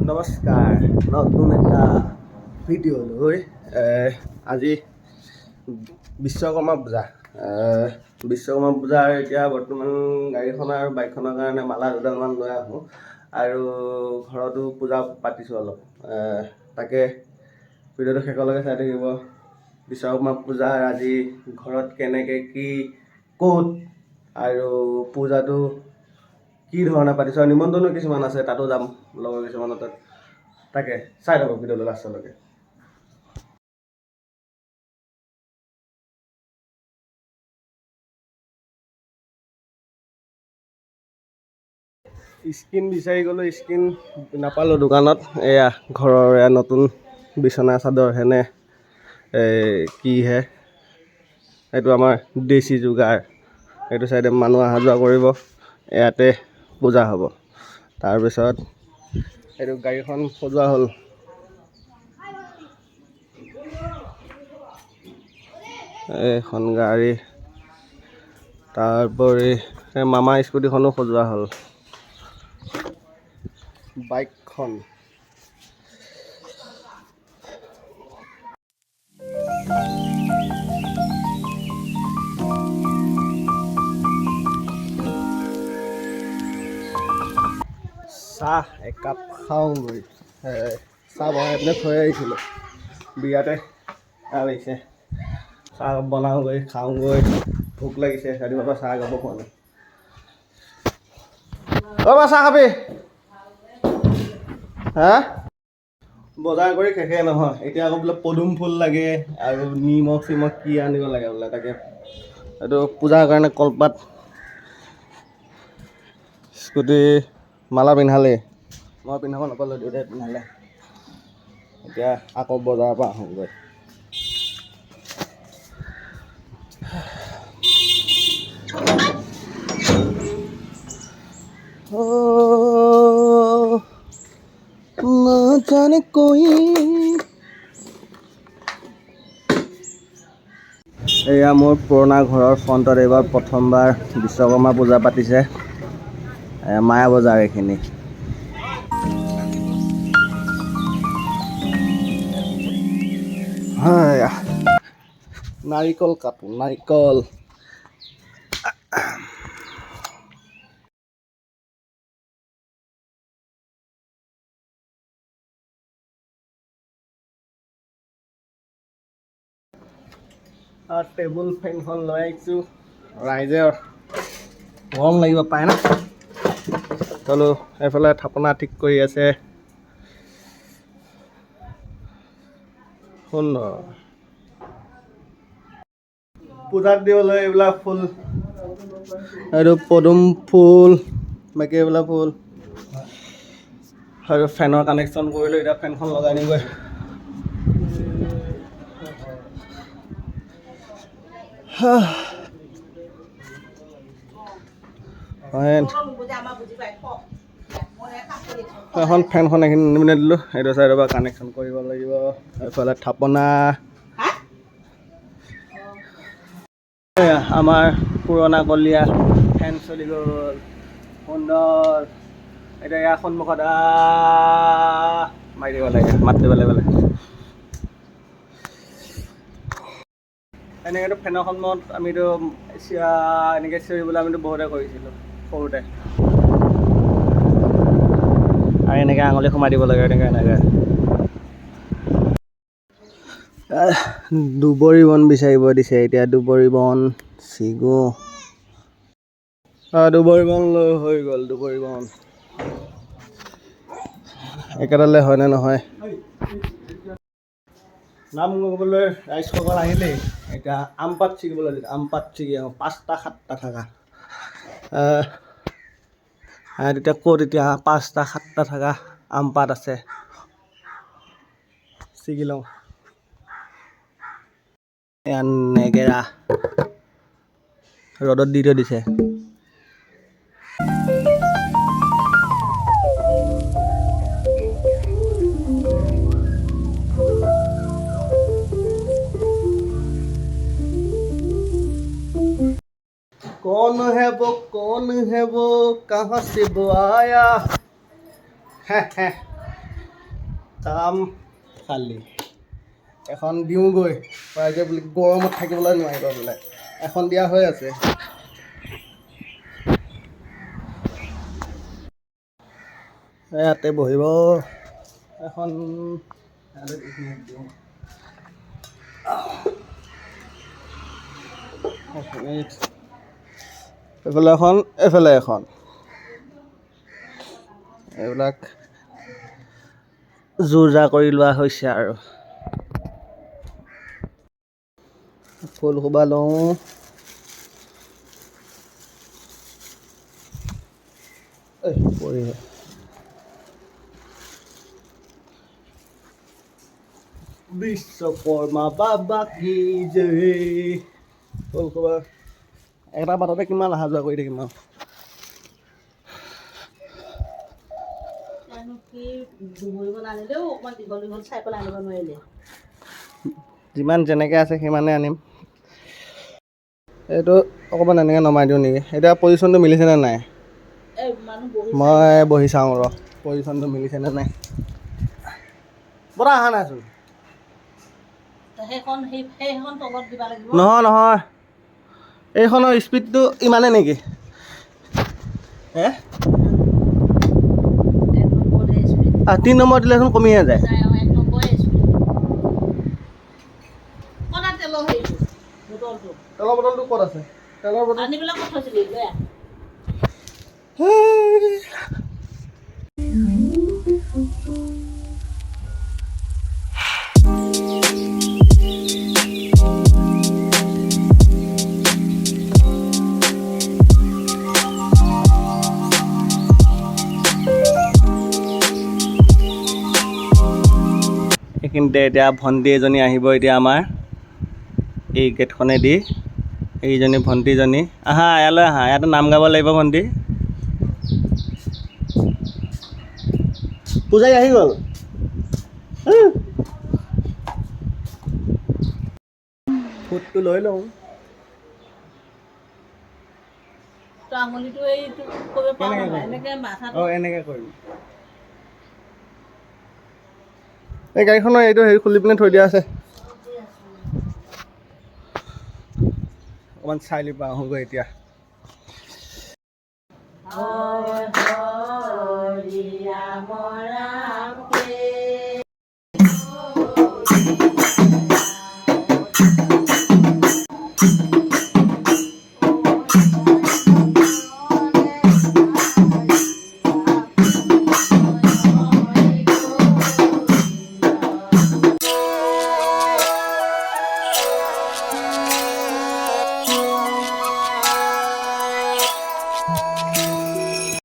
নমস্কাৰ। নতুন এটা ভিডিঅ' লৈ আজি বিশ্বকৰ্মা পূজা। বিশ্বকৰ্মা পূজাৰ এতিয়া বৰ্তমান গাড়ীখনৰ আৰু বাইকখনৰ কাৰণে মালা দুডালমান লৈ আহোঁ আৰু ঘৰতো পূজা পাতিছোঁ অলপ। তাকে ভিডিঅ'টো শেষলৈকে চাই থাকিব। বিশ্বকৰ্মা পূজাৰ আজি ঘৰত কেনেকৈ কি ক'ত আৰু পূজাটো কি ধৰণে পাতিছোঁ আৰু নিমন্ত্ৰণো কিছুমান আছে, তাতো যাম লগৰ কিছুমানৰ তাত। তাকে চাই থাকক ভিডিঅ'টো লাষ্টলৈকে। স্ক্ৰীণ বিচাৰি গ'লোঁ, স্ক্ৰীণ নাপালোঁ দোকানত। এয়া ঘৰৰ এয়া নতুন বিচনা চাদৰ হেনে এই কিহে, এইটো আমাৰ দেশী যোগাৰ। এইটো চাইডে মানুহ অহা যোৱা কৰিব, ইয়াতে পূজা হ'ব। তাৰপিছত এইটো গাড়ীখন সজোৱা হ'ল। এইখন গাড়ী, তাৰোপৰি এই মামা স্কুটিখনো সজোৱা হ'ল, বাইকখন। চাহ একাপ খাওঁগৈ। চাহ বনাই পিনে থৈ আহিছিলোঁ, বিৰাটে এয়া লাগিছে। চাহ বনাওঁগৈ, খাওঁগৈ, ভোক লাগিছে, ৰাতিপুৱাৰ পৰা চাহ খাব পোৱা নাই। অ' বা, চাহ খাবি? হা, বজাৰ কৰি শেষে নহয়। এতিয়া আকৌ বোলে পদুম ফুল লাগে আৰু নিমখ চিমখ কি আনিব লাগে বোলে। তাকে এইটো পূজাৰ কাৰণে কলপাত। স্কুটি মালা পিন্ধালেই, মই পিন্ধাব নাপালোঁ, দেউতাই পিন্ধালে। এতিয়া আকৌ বজাৰৰ পৰা আহোঁগৈ। অ' না জানে कोई। এয়া মোৰ পুৰণা ঘৰৰ ফ্ৰণ্টত এইবাৰ প্ৰথমবাৰ বিশ্বকৰ্মা পূজা পাতিছে। এয়া মায়া বজাৰ এইখিনি। হয়, নাৰিকল কাটো, নাৰিকল। টেবুল ফেনখন লৈ আহিছোঁ, ৰাইজে গৰম লাগিব পায় না। চলো, এইফালে থাপনা ঠিক কৰি আছে। সুন্দৰ। পূজাত দিবলৈ এইবিলাক ফুল, আৰু পদুম ফুল, বাকী এইবিলাক ফুল। আৰু ফেনৰ কানেকশ্যন কৰিলোঁ, এতিয়া ফেনখন লগাই দিমগৈ। ফেন এখন, ফেনখন এইখিনি মানে দিলোঁ। এইটো চাইডৰ পৰা কানেকশ্যন কৰিব লাগিব। এইফালে থাপনা। এয়া আমাৰ পুৰণা কলীয়া ফেন চলি গ'ল, সুন্দৰ। এতিয়া ইয়াৰ সন্মুখত মাৰি দিব লাগে, মাত দিব লাগিব। এনেকৈতো ফেনৰ সন্মুখত আমিতো এনেকৈ চিঞৰিবলৈ আমিতো বহুতে কৰিছিলোঁ সৰুতে। আৰু এনেকৈ আঙুলি সোমাই দিব লাগে, এনেকৈ এনেকৈ। দুবৰি বন বিচাৰিব দিছে, এতিয়া দুবৰি বন ছিগো। দুবৰি বন লৈ হৈ গ'ল। দুবৰি বন একেডালে হয়নে নহয়? নাম গাবলৈ ৰাইজসকল আহিলেই। এতিয়া আম পাত ছিগিবলৈ দিছে, আম পাত ছিগি আহোঁ। পাঁচটা সাতটা থকা। তেতিয়া ক'ত এতিয়া পাঁচটা সাতটা থকা আম পাত আছে, ছিগি লওঁ। এয়া নেগেৰা ৰ'দত দি থৈ দিছে। कौन है वो, कौन है वो, कहाँ से वो आया? কাম খালী। এখন দিওঁগৈ, ৰাইজে বুলি গৰমত থাকিবলৈ নোৱাৰিব বোলে। এখন দিয়া হৈ আছে। ইয়াতে বহিব। এখন ইয়াতে এইখিনিত দিওঁ। এইখিনিত। এইফালে এখন, এইফালে এখন। এইবিলাক যোৰ যা কৰি লোৱা হৈছে আৰু ফুল সোপা লওঁ। এই পৰিহে। বিশ্বকৰ্মা বাবা কি জয়! ফুল সোপা এটা বাটতে কিমান অহা যোৱা কৰি থাকিম আৰু। জানো কি দুমৰিব নানিলেও অকণমান দীঘল দীঘল চাই পেলাই আনিব নোৱাৰিলে। যিমান যেনেকৈ আছে সিমানে আনিম। এইটো অকণমান এনেকৈ নমাই দিওঁ নেকি? এতিয়া পজিশ্যনটো মিলিছেনে নাই? এই মানুহ বহি মই বহি চাওঁ ৰ, পজিশ্যনটো মিলিছেনে নাই। বতাহ অহা নাইচোন। সেইখন সেইখন তলত দিবা লাগিব। নহয় নহয়, এইখনৰ স্পীডটো ইমানেই নেকি হে? এক নম্বৰতে স্পীড। 3 নম্বৰ দিলেচোন কমিহে যায়। যায় আৰু এক নম্বৰে স্পীড। ক'ত তেলৰ হেৰিটো বটলটো? তেলৰ বটলটো ক'ত আছে? তেলৰ বটল আনি পেলাই ক'ত থৈছিলি? লৈ আহ। হেই। এইখিনিতে এতিয়া ভণ্টি এজনী আহিব। এতিয়া আমাৰ এই গেটখনেদি এইজনী ভণ্টিজনী। আহা, ইয়ালৈ আহা। ইয়াতে নাম গাব লাগিব ভণ্টি। পূজাৰী আহি গ'ল। ফুটটো লৈ লওঁ। তই আঙুলিটো এইটো কৰিব পাৰ। কেনেকে নহয়। কৰিম? এনেকে মাথাটো। অঁ, এনেকৈ কৰিম। এই গাড়ীখনৰ এইটো হেৰি খুলি পিনে থৈ দিয়া আছে। অকণমান চাৰিআলিৰ পৰা আহোঁগৈ এতিয়া। হৰি ৰাম ৰাম।